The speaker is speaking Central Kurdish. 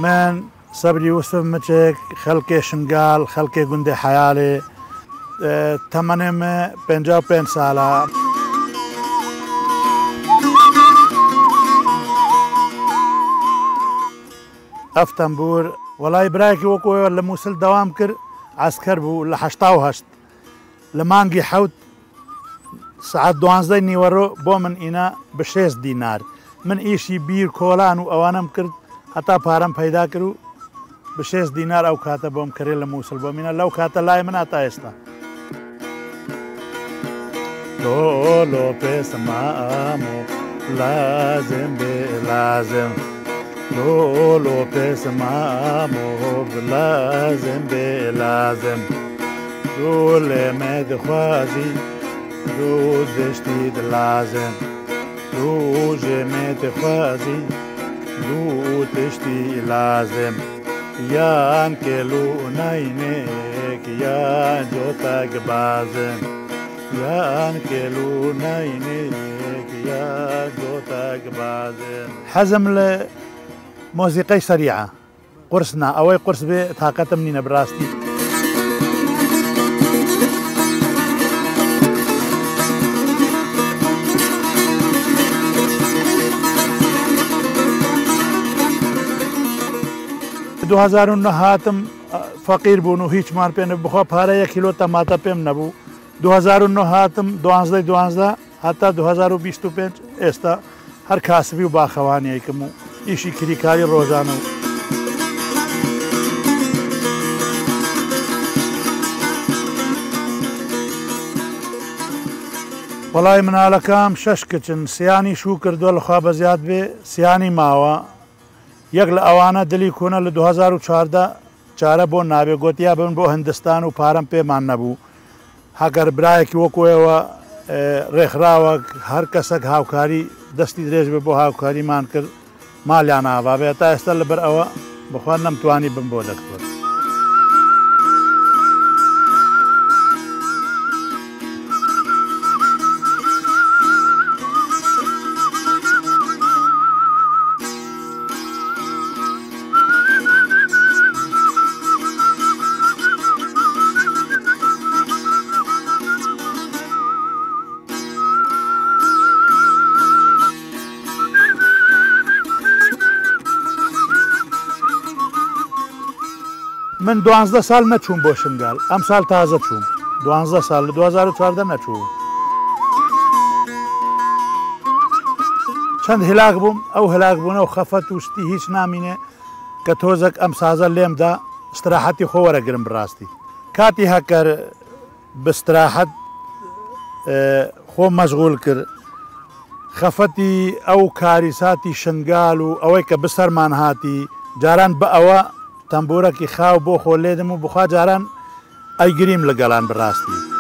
من سەبری وسف مچێک خەلکێ شنگال خەلکێ گوندێ حەیالێ تەمەنێ م 55 سالە. ئەف تەمبوور وەڵای برایەکی وەکو ئێوە لە موسل دەوام کرد عەسکەر بوو لە 88 لە مانگی حەوت سەعات دوانزەی نیوەرۆ بۆ من ئینا بە شێست دینار من ئیشی بیر کۆلان و ئەوانەم کرد هەتا پارەم پەیدا کرد و بە شێست دینار ئەو کاتە بۆم کرێ لە موسڵ بۆم ئینا لەو کاتە لای منە تا ئێستا. لۆ لۆ پێسمامۆ لازم بێ لازم لۆ لۆ پێسمامۆ لازم بێ لازم لۆ لێ دخوازی لۆ دشتی لازم لۆ ژێمێ دخوازی لۆ تشتی لازم یان کێلو ناینێک یان جۆتەک بازم یان کێلو ناینێک یان جۆتەک بازم. حەزم لە مۆزیقەی سەریعە قورس نا، ئەوەی قورس بێ تاقەتم نینە بڕاستی. 2009 هاتم فەقیر بوون و هیچمان پێ نەبوو، بخوا پارە یەک کیلۆ تەماتە پێم نەبوو. 2009 هاتم دوانزدەی دوانزدە هەتا 2025 ئێستا هەر کاسبی و باخەوانیەکم و ئیشی کریکاری ڕۆژانە و وەڵای مناڵەکەم شەش کچن، سیانی شوو کردووە لەخوا بەزیاد بێ، سیانی ماوە. یەک لە ئەوانە دلی کۆنە لە 2014 چارە بۆ نابێ، گۆتیا بن بۆ هندستان و پارەم پێمان نەبوو. هەگەر برایەکی وەکۆیەوە ڕێکخراوە هەر کەسێک هاوکاری دەستی درێژ بێ بۆ هاوکاریمان کرد مالیان ئاوا بێ. تا ئێستا لەبەر ئەوە بخوا نەمتوانی بم بۆ دەکتۆر. من 12 ساڵ نەچووم بۆ شنگال، ئەم ساڵ تازە چووم. 12 ساڵ لە 2014 نەچووم. چەند هلاک بووم، ئەو هلاک بوونە و خەفەت و شتی هیچ نامینێ کە تۆزێک ئەم سازە لێمدا استراحەتی خۆ وەرەگرم بڕاستی. کاتی هەکەر بستراحەت خۆ مەشغول کرد، خەفەتی ئەو کاریساتی شنگال و ئەوەی کە بسەرمان هاتی جاران بە ئەوە تەمبورەکی خاو بۆ خۆ لێدم و بخوا جاران ئەیگریم لەگەڵان بڕاستی.